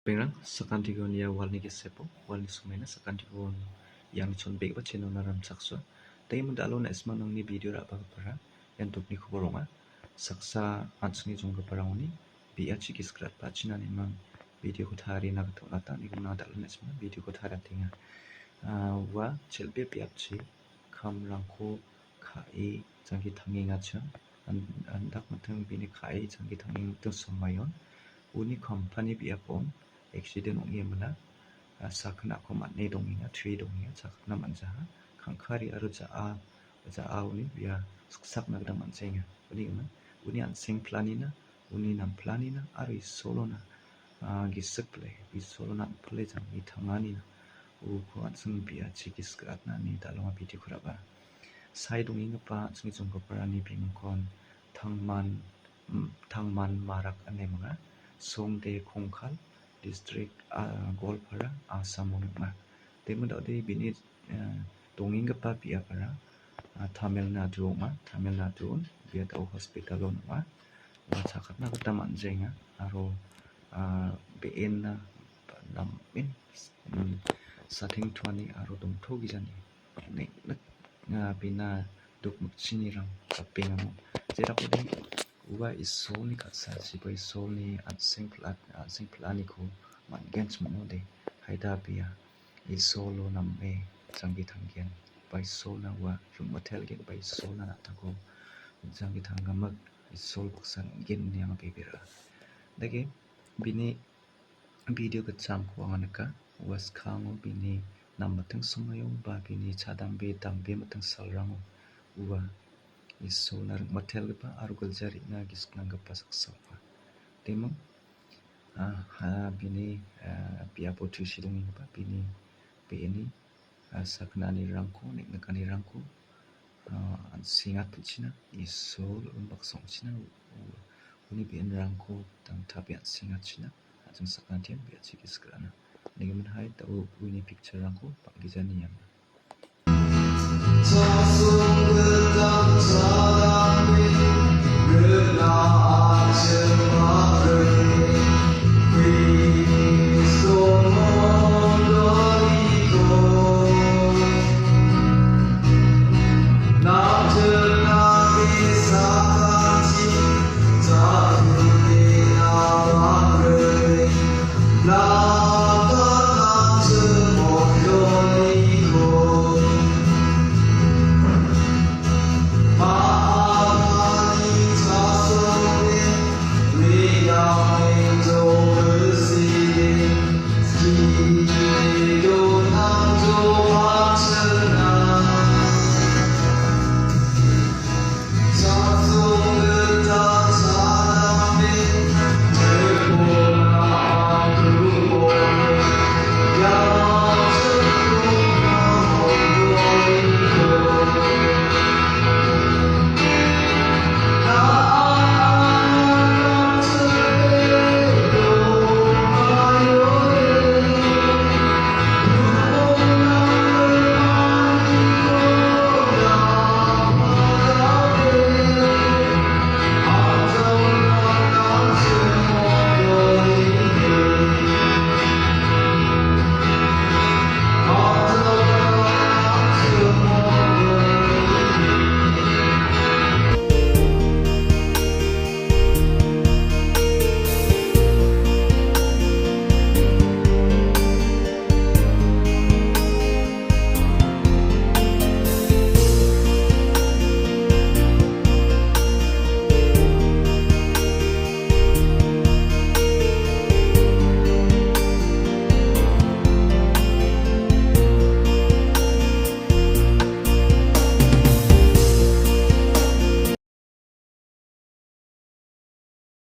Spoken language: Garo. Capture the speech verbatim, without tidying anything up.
Bengrang, sakantiko nia walni gesepo, walni somaina sakantiko iani chonbegipa chenona ramchaksoa. Tangimo dalo na·simang nangni video ra·bagipara ian doknikoba ronga. Saksa an·chingni jonggiparangoni bi·achi gisgratba chinanimang videoko tarina gita on·ata. Nigona dalo na·simang videoko tariatenga. Ah, ua chel·bea biapchi kamrangko ka·e jangki tangengacha. An-, andak miting bini ka·e jangki tangengmiting somayon uni kompani biapon eksiden ong·emina, ah, sakinako man·e dongenga, trie dongenga, chakatna man·jaha. Kangkari aro ja·a, ja·aoni bia siksakna gita man·jaenga. Uni gimin, uni an·seng planina, uni nam planina aro Isolona, ah, gisik pile, Isolona an·pile jangki tanganina uko an·seng biachi gisgratna ine dal·onga videoko ra·ba. Sae dongenggipa an·chingni jonggiparani bimingkon Tangman, mm, Tangman Marak ine minga. Songde Kongkal distrik, ah, Goalpara, Assamo ong·a. Tangimo dal·de bini, eh, dongenggipa biapara, ah, Tamil Nadu ong·a. Tamil Nadu-on bia dal·o hospital-on ong·a. Ua chakatna gita man·jaenga aro, ah, be·enna namen, mm, satengtoani aro dongtogijani nek-, nek-, ah, bina dukmikchinirang gapengamo. Jerakode ua Isolni ka·sachi ba Isolni an·seng pil·at-, an·seng pil·aniko man·genchim ong·ode, haida bia Isolo name jangki tanggen ba Isolna ua ring·mitelgen ba Isolna na·tako jangki tanggamik Isol baksa nanggen ine anga bebera. Dake bini video gitchamko anga nika. Ua skango bini nambating somaio ba bini chadambe dambe miting salrango ua Isolna ring·mitelgipa aro gilja re·na gisik nanggipa saksa ong·a. Tangimo, ah, ha, bini, ah, biapo tusi dongenggipa bini be·eni, ah, sakinanirangko, nek-, nikanirangko, ah, an·sengatpilchina, Isol unbaksongchina, u-, u-, uni be·enrangko dangtape an·sengatchina, an·ching sakantian biachi gisik ra·na. Nigimin hai da·o uni picture-rangko bang·gija nienga.